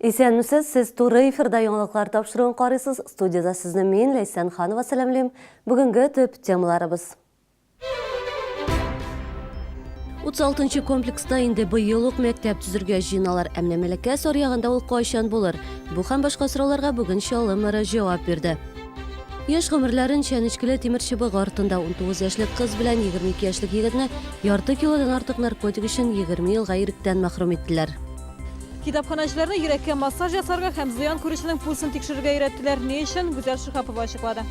Исәнмесез, сез туры эфирда яңалыклар тапшыруын карыйсыз. Студиядә сезне мин, Ләйсән Ханова сәламлим. Бүгенге төп темаларыбыз. 36 нчы комплекста инде быел ук мәктәп төзергә җыеналар. Ә менә Мәләкәс аръягында ул кайчан булыр? Бу һәм башка сорауларга бүген Чаллы мэры җавап бирде. Яшь гомерләрен чәнечкеле тимерчыбык артында 19 яшьлек кыз белән 22 яшьлек егетне ярты килодан артык наркотик өчен 20 елга иректән мәхрүм иттеләр. Китапханәчеләрне йөрәккә массаж ясарга һәм зыян күрүченең пульсын тикшерергә өйрәттеләр. Ни өчен? Гүзәл Шиһапова ачыклады.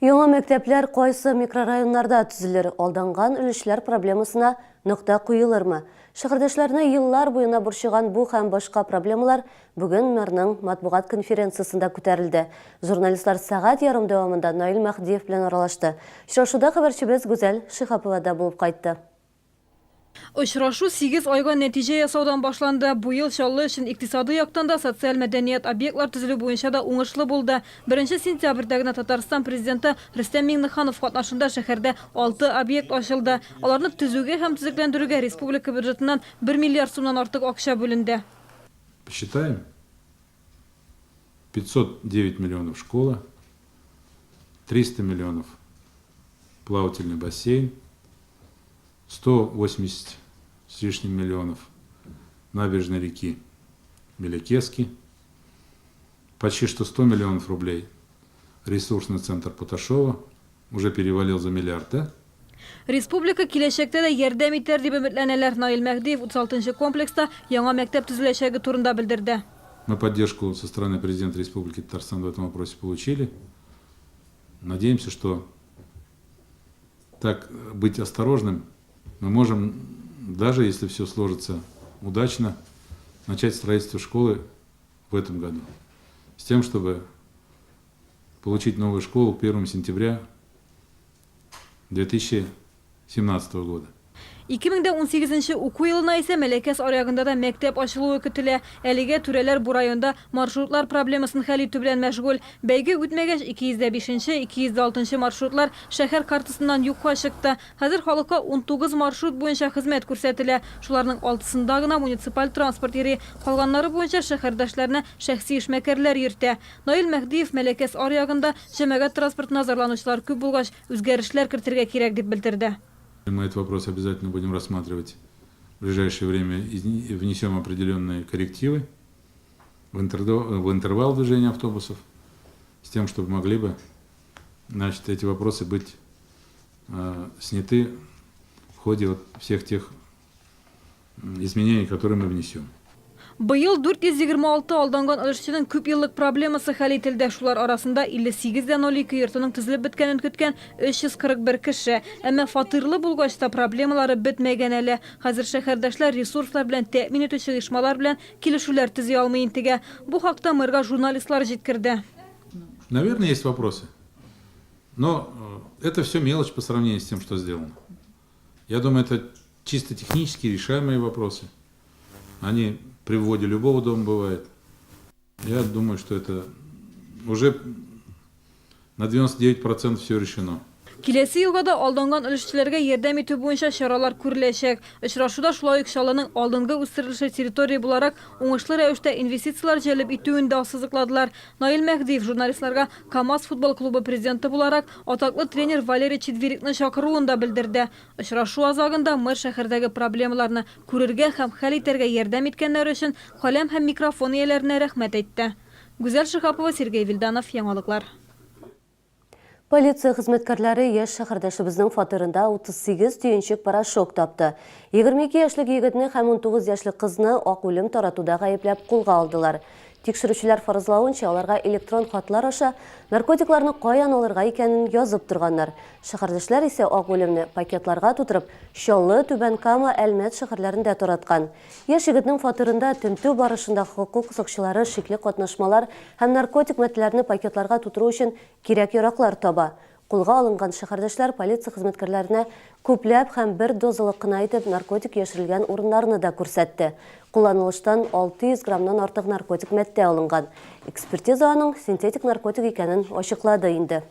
Яңа мәктәпләр кайсы микрорайоннарда төзелер? Алданган өлешләр проблемасына нокта куелырмы? Шәһәрдәшләрне еллар буена борчыган бу һәм башка проблемалар бүген мэрның матбугат конференциясендә күтәрелде. Журналистлар сәгать ярым дәвамында Наил Мәһдиев белән аралашты. Очрашуда хәбәрчебез Гүзәл Шиһапова да булып кайтты. Очрашу сигез айга нәтиҗә ясаудан башланды. Бу ел Чаллы өчен икътисадый яктан да, социаль-мәдәният объектлар төзелү буенча да уңышлы булды. Беренче сентябрьдә генә Татарстан Президенты Рөстәм Миңнеханов катнашында шәһәрдә алты объект ачылды. Аларны төзүгә һәм төзекләндерүгә республика бюджетыннан бер миллиард сумнан артык акча бүленде. Посчитаем, 509 миллионов школа, 300 миллионов плавательный бассейн, 180 с лишним миллионов набережной реки Мелекески, почти что 100 миллионов рублей ресурсный центр Поташова, уже перевалил за миллиард, да? Республика киләчәктә дә ярдәм итәр дип өметләнәләр. Наил Мәһдиев 36 нчы комплекста яңа мәктәп төзеләчәге турында белдерде. Мы поддержку со стороны президента Республики Татарстан в этом вопросе получили. Надеемся, что так быть осторожным мы можем, даже если все сложится удачно, начать строительство школы в этом году. С тем, чтобы получить новую школу к 1 сентября 2017 года. 2018 нче уку елына исә Мәләкәс аръягында да мәктәп ачылуы көтелә. Әлегә түрәләр бу районда маршрутлар проблемасын хәл итү белән мәшгуль. Бәйге үтмәгәч, 205 нче, 206 нчы маршрутлар шәһәр картасыннан юкка чыкты. Хәзер халыкка 19 маршрут буенча хезмәт күрсәтелә. Шуларның алтысында гына муниципаль транспорт йөри. Калганнары буенча шәһәрдәшләрне шәхси эшмәкәрләр йөртә. Наил Мәһдиев Мәләкәс аръягында җәмәгать транспортына зарланучылар күп булгач, үзгәрешләр кертергә кирәк дип белдерде. Мы этот вопрос обязательно будем рассматривать в ближайшее время и внесем определенные коррективы в интервал движения автобусов, с тем, чтобы могли бы, значит, эти вопросы быть сняты в ходе вот всех тех изменений, которые мы внесем. Быел 426 алданган өлешченең күпьеллык проблемасы хәл ителде. Шулар арасында 58 дә 02 йортының төзелеп беткәнен көткән 341 кеше. Әмма фатирлы булгач та проблемалары бетмәгән әле. Хәзер шәһәрдәшләр ресурслар белән тәэмин итүче оешмалар белән килешүләр төзи алмый интегә. Бу хакта мэрга журналистлар җиткерде. Наверное, есть вопросы. Но это все мелочь по сравнению с тем, что сделано. Я думаю, это чисто технически решаемые вопросы. Они при вводе любого дома бывают. Я думаю, что это уже на 99% все решено. Киләсе елга да алданган өлешчеләргә ярдәм итү буенча чаралар күреләчәк. Очрашуда шулай ук Чаллының алдынгы үстерелеше территория буларак уңышлы рәвештә инвестицияләр җәлеп итүен дә ассызыкладылар. Наил Мәһдиев журналистларга КАМАЗ футбол клубы президенты буларак атаклы тренер Валерий Четверикны чакыруын да белдерде. Очрашу азагында мэр шәһәрдәге проблемаларны күрергә һәм хәл итәргә ярдәм иткәннәре өчен каләм һәм микрофон ияләренә рәхмәт әйтте. Гүзәл Шиһапова, Сергей Вильданов, Яңалыклар. Полиция хезмәткәрләре яшь шәһәрдәшебезнең фатирында 38 төенчек порошок тапты. 22 яшьлек егетне һәм 19 яшьлек кызны ак үлем таратуда гаепләп кулга алдылар. Тикшерүчеләр фаразлавынча, аларга электрон хатлар аша наркотикларны каян алырга икәнен язып торганнар. Шәһәрдәшләр исә ак үлемне пакетларга тутырып, Чаллы, Түбән Кама, Әлмәт шәһәрләрендә тараткан. Яшь егетнең фатирында тентү барышында хокук сакчылары шикле катнашмалар һәм наркотик матдәләрне пакетларга тутыру өчен кирәк-яраклар таба. Кулга алынган шәһәрдәшләр полиция хезмәткәрләренә күпләп һәм бер дозалык кына итеп наркотик яшерелгән урыннарны да күрсәтте. Кулланылыштан 600 граммнан артык наркотик матдә алынган. Экспертиза аның синтетик наркотик икәнен ачыклады инде.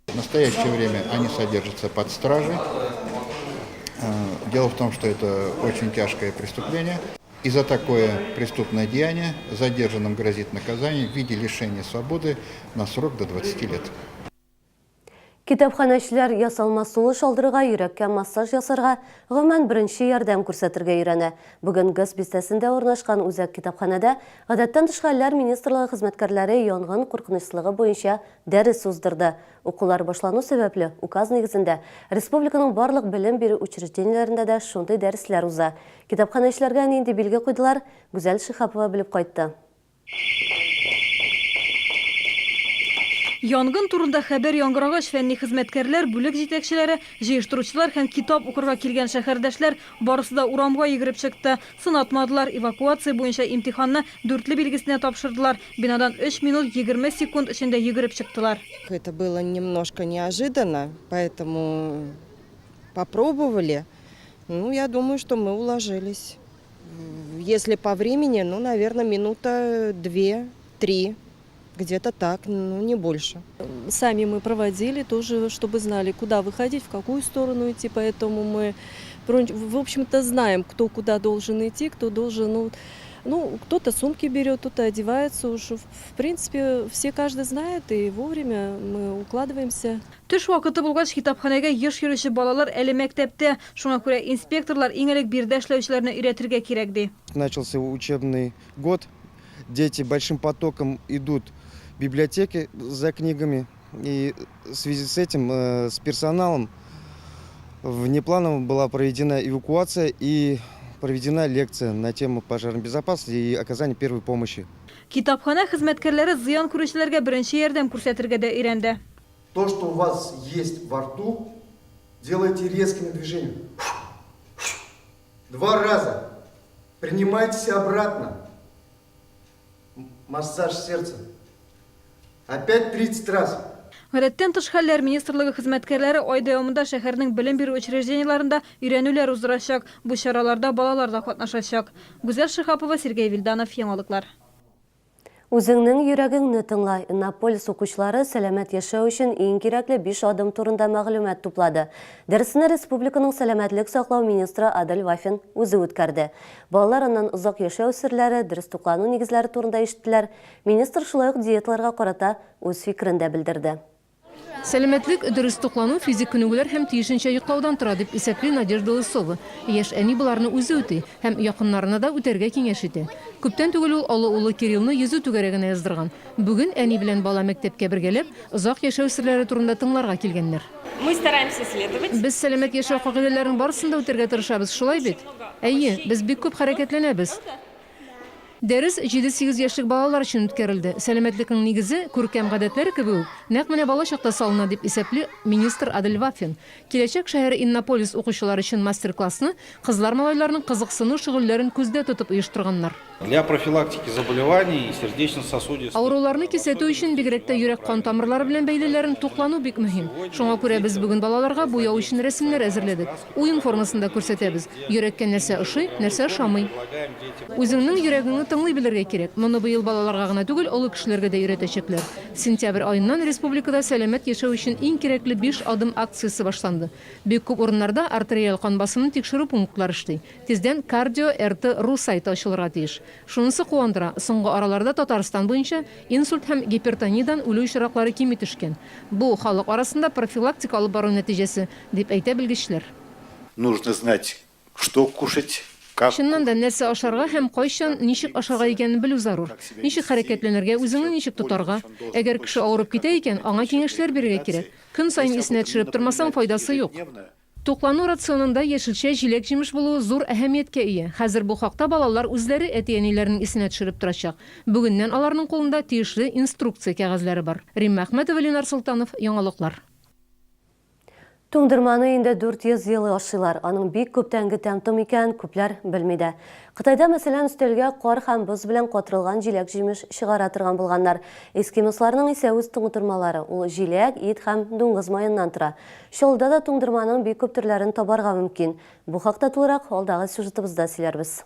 В настоящее время они содержатся под стражей. Дело в том, что это очень тяжкое преступление. И за такое преступное деяние задержанным грозит наказание в виде лишения свободы на срок до 20 лет. Китапханәчеләр ясалма сулыш алдырырга, йөрәккә массаж ясарга, гомумән, беренче ярдәм күрсәтергә өйрәнә. Бүген ГЭС бистәсендә урнашкан үзәк китапханәдә Гадәттән тыш хәлләр министрлыгы хезмәткәрләре янгын куркынычсызлыгы буенча дәрес уздырды. Укулар башлану сәбәпле, указ нигезендә, республиканың барлык белем бирү учреждениеләрендә дә шундый дәресләр уза. Китапханәчеләргә нинди билге куйдылар, Гүзәл Шиһапова белеп кайтты. Янгын турында хәбәр яңгырагач, фәнни хезмәткәрләр, бүлек җитәкчеләре, җыештыручылар һәм китап укырга килгән шәһәрдәшләр барысы да урамга йөгереп чыкты. Сынатмадылар, эвакуация буенча имтиханны дүртле билгесенә тапшырдылар, бинадан өч минут 20 секунд эчендә йөгереп чыктылар. Это было немножко неожиданно, поэтому попробовали. Ну, я думаю, что мы уложились. Если по времени, ну, наверное, минута две-три, где-то так, ну, не больше. Сами мы проводили тоже, чтобы знали, куда выходить, в какую сторону идти, поэтому мы, в общем-то, знаем, кто куда должен идти, кто должен, ну, ну кто-то сумки берет, кто-то одевается уже. В принципе, все каждый знает, и вовремя мы укладываемся. Төш вакыты булгач, китапханәгә еш йөрүче балалар әле мәктәптә. Шуңа күрә инспекторлар иң элек биредә эшләүчеләрне өйрәтергә кирәк, ди. Начался учебный год, дети большим потоком идут в библиотеки за книгами. И в связи с этим с персоналом внепланово была проведена эвакуация и проведена лекция на тему пожарной безопасности и оказания первой помощи. Китапханә хезмәткәрләре зыян күрүчеләргә беренче ярдәм күрсәтергә дә өйрәнде. То, что у вас есть во рту, делайте резкими движениями. Два раза. Принимайтесь обратно. Массаж сердца. Опять 30 раз. Гадәттән тыш хәлләр министрлыгы хезмәткәрләре ай дәвамында шәһәрнең белем бирү учреждениеләрендә өйрәнүләр уздырачак. Бу чараларда балалар да катнашачак. Гүзәл Шиһапова, Сергей Вильданов, Яңалыклар. Үзеңнең йөрәгеңне тыңла. Иннополис укучылары сәламәт яшәү өчен иң кирәкле биш адым турында мәгълүмат туплады. Дәресне республиканың сәламәтлек саклау министры Адель Вафин үзе үткәрде. Балалар аннан озак яшәү серләре, дөрес туклану нигезләре турында ишеттеләр. Министр шулай ук диеталарга карата үз фикерен дә белдерде. Сәламәтлек, дөрес туклану, физик күнегүләр һәм тиешенчә йоклаудан тора, дип исәпли Надежда Лысова. Яшь әни боларны үзе үти һәм якыннарына да үтәргә киңәш итә. Күптән түгел ул олы улы Кириллны йөзү түгәрәгенә яздырган. Бүген әни белән бала мәктәпкә бергәләп, озак яшәү серләре турында тыңларга килгәннәр. Мы стараемся следовать. Без сәламәт яшәү кагыйдәләренең барысын да үтәргә тырышабыз, шулай бит? Әйе, без бик күп хәрәкәтләнәбез. Дәрес җиде-сигез яшьлек балалар өчен үткәрелде. Сәламәтлекнең нигезе, күркәм гадәтләр кебек үк, нәкъ менә балачакта салына, дип исәпли министр Адель Вафин. Киләчәк шәһәре Иннополис укучылары өчен мастер-классны кызлар-малайларның кызыксыну шөгыльләрен күздә тотып оештырганнар. Для профилактики заболеваний сердечно-сосудистых. Авыруларны кисәтү өчен, бигрәк тә йөрәк-кан тамырлары белән бәйлеләрен, туклану бик мөһим. Шуңа күрә без бүген балаларга буяу өчен рәсемнәр әзерләдек. Уен формасында күрсәтәбез. Йөрәккә нәрсә ошый, нәрсә ошамый. Үзеңнең йөрәгеңне тыңлый белергә кирәк. Моны быел балаларга гына түгел, олы кешеләргә дә өйрәтәчәкләр. Сентябрь аеннан республикада Сәламәт яшәү өчен иң кирәкле биш адым акциясе башланды. Бик күп урыннарда артериаль кан басымын тикшерү пунктлары эшли. Тиздән Кардио RT ru сайты ачылырга тиеш. Шунысы куандыра, соңгы араларда Татарстан буенча инсульт һәм гипертониядән үлү очраклары кими төшкән. Бу, халык арасында профилактика алып бару нәтиҗәсе, дип әйтә белгечләр. Нужно знать, что кушать, как Чыннан да, нәрсә ашарга һәм кайчан, ничек ашарга икәнен белү зарур. Ничек хәрәкәтләнергә, үзеңне ничек тотарга. Әгәр кеше авырып китә икән, аңа киңәшләр бирергә кирәк. Көн саен исенә төшереп тормасаң, файдасы юк. Туклану рационында яшелчә, җиләк-җимеш булуы зур әһәмияткә ия. Хәзер бу хакта балалар үзләре әти-әниләренең исенә төшереп торачак. Бүгеннән аларның кулында тиешле инструкция кәгазьләре бар. Римма Әхмәтова, Ленар Солтанов, Яңалыклар. Туңдырманы инде 400 ел ашыйлар. Аның бик күптәнге тәм-том икәнен күпләр белми дә. Кытайда, мәсәлән, өстәлгә кар һәм боз белән катырылган җиләк-җимеш чыгара торган булганнар. Эскимосларның исә үз туңдырмалары. Ул җиләк, ит һәм дуңгыз маеннан тора. Чаллыда да туңдырманың бик күп төрләрен табарга мөмкин. Бу хакта тулырак алдагы сюжетыбызда сөйләрбез.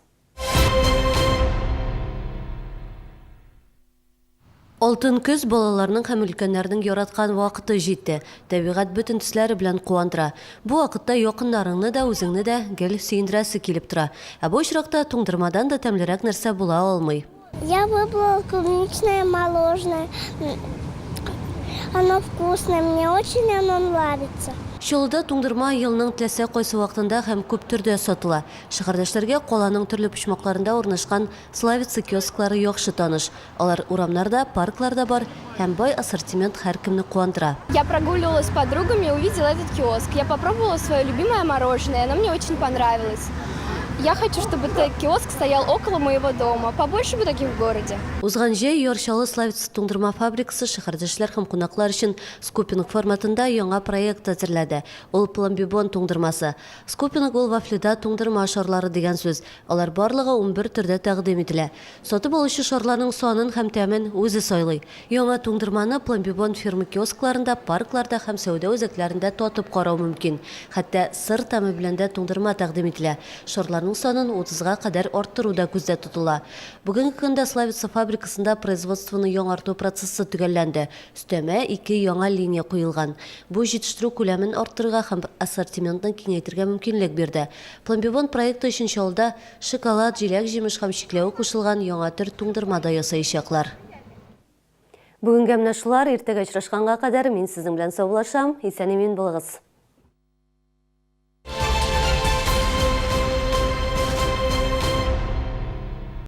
Алтын көз, балаларның һәм өлкәннәрнең яраткан вакыты җитте. Табигать бөтен төсләре белән куандыра. Бу вакытта якыннарыңны да, үзеңне дә гел сөендерәсе килеп тора. Ә бу очракта туңдырмадан да тәмлерәк нәрсә була алмый. Я выбрала клубничное мороженое. Оно вкусное, мне очень оно нравится. Чаллыда туңдырма елның теләсә кайсы вакытында һәм күп төрдә сатыла. Шәһәрдәшләргә каланың төрле почмакларында урнашкан Славица киосклары яхшы таныш. Алар урамнарда, паркларда бар һәм бай ассортимент һәркемне куандыра. Я прогуливалась с подругами и увидела этот киоск. Я попробовала свое любимое мороженое, оно мне очень понравилось. Я хочу, чтобы этот киоск стоял около моего дома. Побольше бы таких в городе. Узган җәй Яр Чаллы Славица туңдырма фабрикасы шәһәрдәшләр һәм кунаклар өчен скупинг форматында яңа проект әзерләде. Ул Пломбибон туңдырмасы. Скупинг ул вафлида туңдырма шарлары дигән сүз. Алар барлыгы 11 төрдә тәкъдим ителә. Сатып алучы шарларның санын һәм тәмен үзе сайлый. Яңа туңдырманы Пломбибон фирма киоскларында, паркларда һәм сәүдә үзәкләрендә татып карау мөмкин. Хәтта сыр тәме белән дә туңдырма тәкъдим ителә. Шарларның санын утызга кадәр арттыру да күздә тотыла. Бүгенге көндә Славица фабрикасында производствоны яңарту процессы төгәлләнде. Өстәмә ике яңа линия куелган. Бу җитештерү күләмен арттырырга һәм ассортиментны киңәйтергә мөмкинлек бирде. Пломбибон проекты өчен Чаллыда Шоколад, җиләк-җимеш һәм чикләвек кушылган яңа төр туңдырма да ясаячаклар. Бүгенгә менә шулар, иртәгә очрашканга кадәр мин сезнең белән саубуллашам, исән-имин булыгыз.